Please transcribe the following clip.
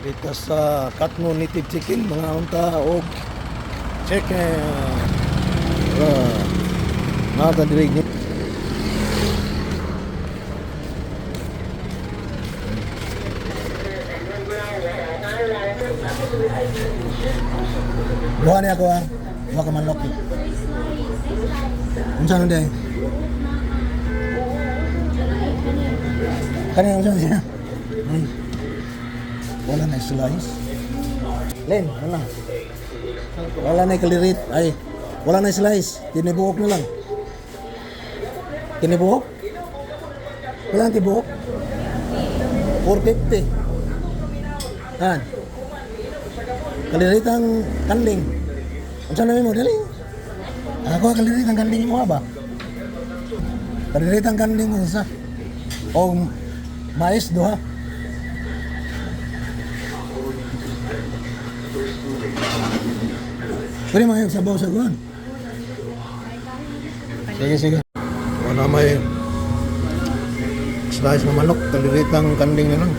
Dito sa Katno Native Chicken, mga unta og chicken. Nata diri ni. Duha ni ako ah. Duha ka manok. Unsa na day? Kani unsa na siya? Ay. Wala na slice. Len, wala. Wala na kalirit. Ay, wala na slice. Tinibuok na lang. Tinibuok? Wala na tibuok? 450. Han. Kalirit ang kanding. Unsa na mo dali? Ako kalirit ang kanding mo ba? Kalirit ang kanding mo sa. O mais duha. Pwede mga sabaw sa kuwan. Sige, sige. Wala may slice na manok, kalirit ang kanding na lang.